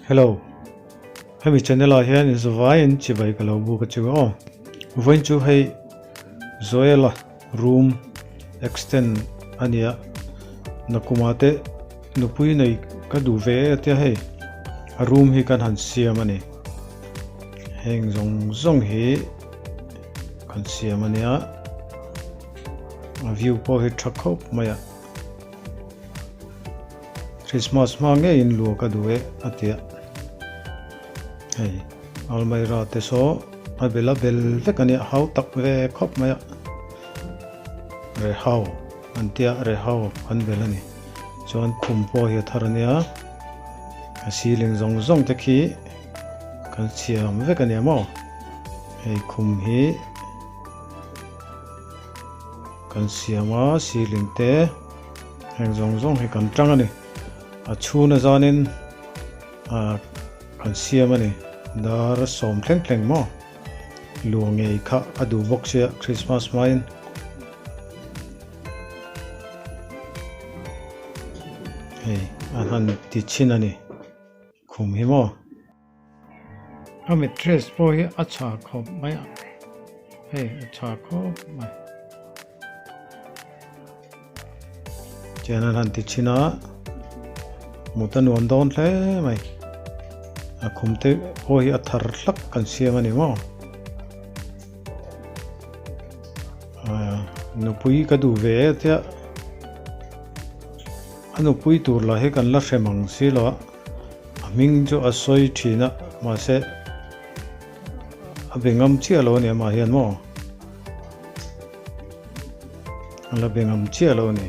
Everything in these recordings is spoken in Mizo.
Hello. Hemi channel ah hian inzavaiin chibai ka lo buk a chu aw. Vawiin chu hei Joel-a room extend a nia. Nakuma te nupui nei ka duh ve e tia hei a room hi kan han siam a ni. Heng zawng zawng hi kan siam a nia. A view pawh hi tha khawp mai a. Christmas hma ngeiin lua ka duh e a ti a. Hei almaira te saw a bel a bel vek a nia hau tak ve khawp mai a. Rehau an tia rehau an bel a ni. Chuan khum pawh hi a thar a nia. A ceiling zawng zawng te khi kan siam vek a nia maw. Hei khum hi. Kan siam a ceiling te heng zawng zawng hi kan tang a ni a chhun a zanin ah kan siam a ni dar sawm thleng thleng maw luah ngei kha a duh bawk sia Christmas hmain. Hei a han ti chhin a ni khum hi maw. A mattress pawh hi a chha khawp mai a hei a chha khawp mai tian an han ti thin a mut a nuam dawn hle mai a khum te pawh hi a thar hlak kan siam a ni maw nupui ka duh ve e tia a nupui tur lah hi kan la hrem ang silo a. A hming chu a sawi thin a, mahse a be ngam chiah lo a ni amah hian maw? A la be ngam chiah lo a ni.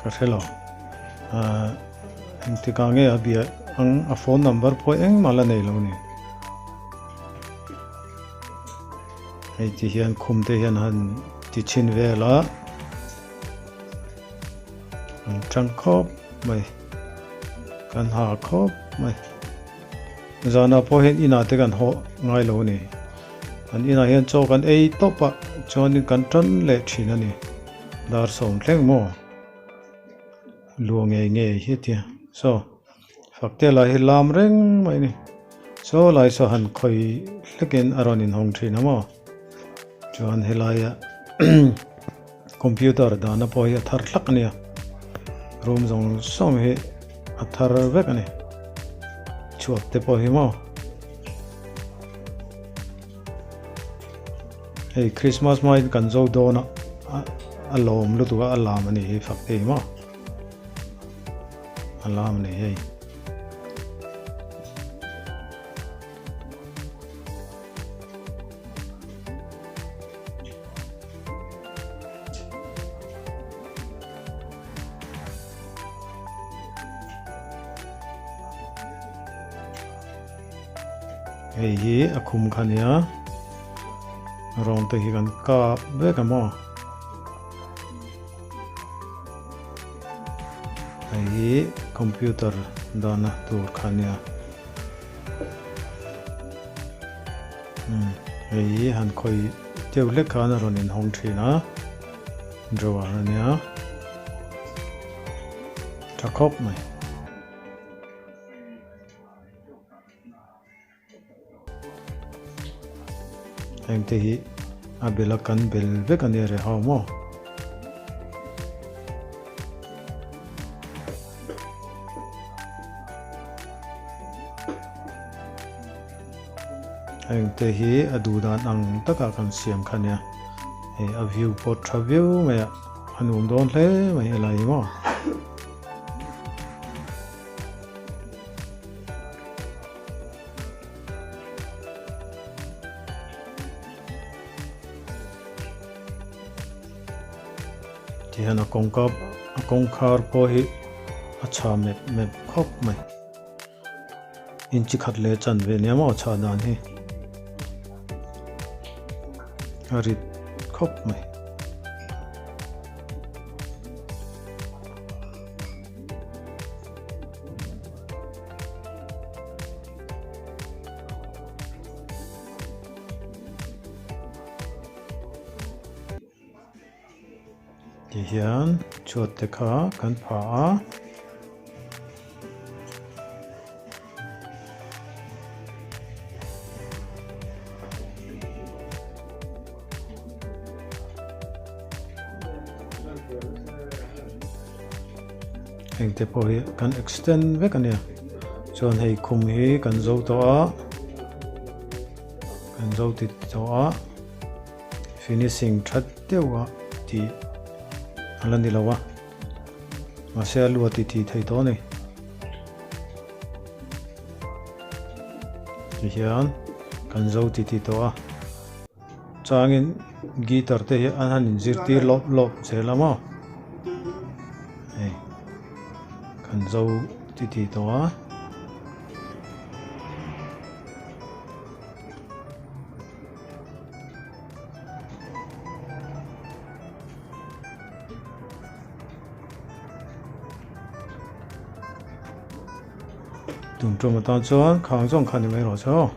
Ka hre lo. Ahh engtikah nge a bia ang a phone number pawh engmah la nei lo a ni. Hei ti hian khum te hian han ti chhin vel a an tang khawp mai kan ha khawp mai zanah pawh hian inah te kan haw ngai lo a ni an inah hian chaw kan ei tawp a chuanin kan tan leh thin a ni dar sawm thleng maw luah ngei ngei hi a tia saw. Fakte lah hi lam reng mai a ni. Saw lai saw han khawi hlekin a rawn inhawng thin a maw? Chuan helaia computer dahna pawh hi a thar hlak a nia. Room zawng zawng hi a thar vek a ni. Chhuat te pawh hi maw? Hei Christmas hmain kan zo dawn a, a lawm lutuk a, a lam a ni hi Fakte hi maw? A lam a ni hei. Hei hi a khum kha nia rawng te hi kan kap vek a maw. Hei hi computer dahna tur kha nia umm hei hi han khawih deuh hlek khan a rawn inhawng thin a drawer a nia tha khawp mai. Heng te hi a bel a kan bel vek a nia reh ho maw. Heng te hi a duh dan ang takah kan siam kha nia hei a view pawh tha viau mai a a nuam dawn hle mai helai hi maw. Tihian a kawngka a kawngkhar pawh hi a chha mep mep khawp mai inchi khat leh chan ve nia maw chhah dan hi a rit khawp mai. Ti hian chhuat te kha kan pha a. Heng te pawh hi kan extend vek a nia chuan hei khum hi kan zo tawh a kan zo ti tawh a finishing that deuh a tih a la ni lo a mahse a lu a ti tih thei tawh a ni tihian kan zo ti ti tawh a changin guitar te hi an han inzirtir lawp lawp zel a maw hei kan zo ti ti tawh a. Tun tum atan chuan khang zawng kha ni mai rawh se aw.